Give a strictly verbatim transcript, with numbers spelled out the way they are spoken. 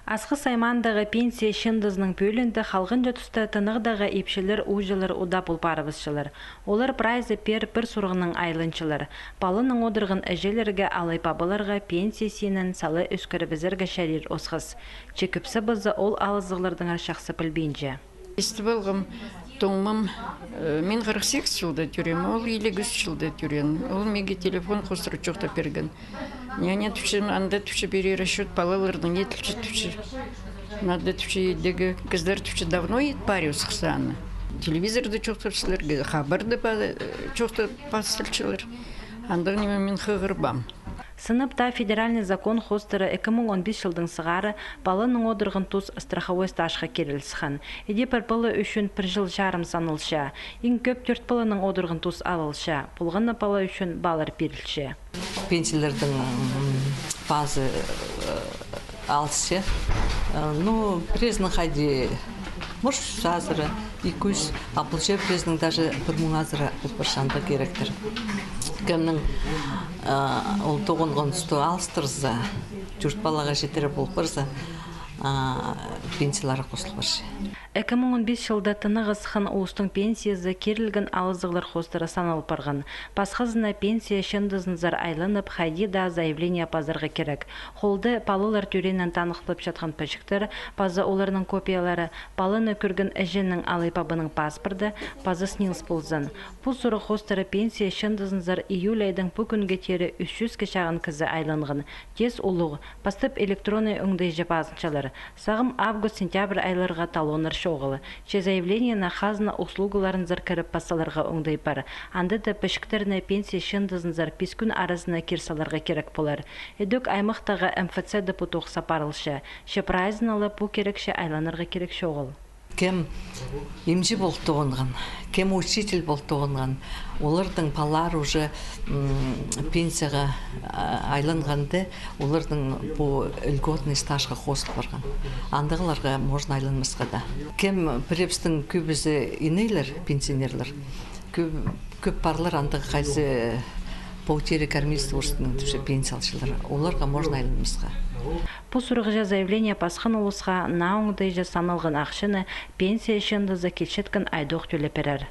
Асхыс аймаандағы пенсия чыындызының пӧлиинде халғанҷы туста тынағдағы ипчілер, ууҷалар удаа пол парыбысчалар. Олар прайзы пеер пір сурығнаң айланчалар. Паланаң одырған іҷелерге алай пабаларға пенсия синін сала ӧскірібізерге чарир осхас. Че кӧбізі паза ол алызығлардаңар чахсы пілбинче. Истіп алғам, тоңмам, э, мин хырых сигіс чылда тӧреем, ол илиг ӱс чылда тӧреен. Ол миге телефон хоостыра чоохтап пирген. Няня тіпче, анда тіпче перерасчёт, палаларның иділче тіпче. Надо тіпче, идерге, кізілер тіпче, давно ит париус хсаны. Телевизорда чоохтапчалар, хабарда па-, чоохтап пастырчалар. Андағ ниме мин хығырбаам. Сынап таа федеральный закон хоостыра ікі муң он пис чылдаң сығара паланаң одырған тус страховой стажха киріліскен. Іди пір пала ӱчӱн пір чыл чарым саналча. Иң кӧп тӧрт паланаң одырған тус алылча. Полған на пала ӱчӱн паалар пирілче. Пенсияларның, м, пазы, э, алысча. Э, ну, пірезінің хайди, может, чӱс азыра, ікі чӱс, а пу чир пірезінің даже пір муң азыра пол парча, андағ киректер. Кемнің, э, ол тоғынған тусты алыстырза, тӧрт палаға читіре пол парза, а, пенсиялары хосыл парча. Ікі муң он пис чылда тынағ ысхан улустың пенсиязы кирілген алызығлар хоостыра санал парған. Пасхазына пенсия чыындызынзар айланып, хайди даа заявление пазарға кирек. Холда палалар тӧреенін таныхтапчатхан пічіктер, паза оларның копиялары, паланы кӧрген іҷенің алай пабаның паспорты, паза СНИЛС ползын. Пу сурығ хоостыра пенсия чыындызынзар июль айдаң пу кӱнге теере ӱс чӱске чағын кізі айланған. Тес улуғ, пастап электронный оңдайҷа пазынчалар. Сағам август-сентябрь айларға талоннар чоғыл. Че заявлениені хазна услугаларынзар кіріп пас саларға оңдай пар. Анда даа пічіктерні пенсия чыындызынзар пис кӱн аразына кир саларға кирек полар. Ідӧк аймахтағы МФЦ-да пу тоғыс апарылча. Че прайзына ла пу кирекче айланарға кирек чоғыл. Кем имҷі пол тоғынған, кем учитель пол тоғынған, олардың палалары уже, м, пенсияға, а, айланғанда, олардың пу льготный стажха хозыл парған. Андағларға можно айланмасха даа. Кем, піребістің кӧбізі инейлер, пенсионерлар, кӧп, кӧп парлар андағ, хайзы по утере кормильца орыстың тіпче, пенсия алчалар. Оларға можно айланмасха. Пу сурығҷа заявление пасхан улусха наа оңдайҷа саналған ахчаны пенсия чыындызы килчеткен айдох тӧлеп пирер.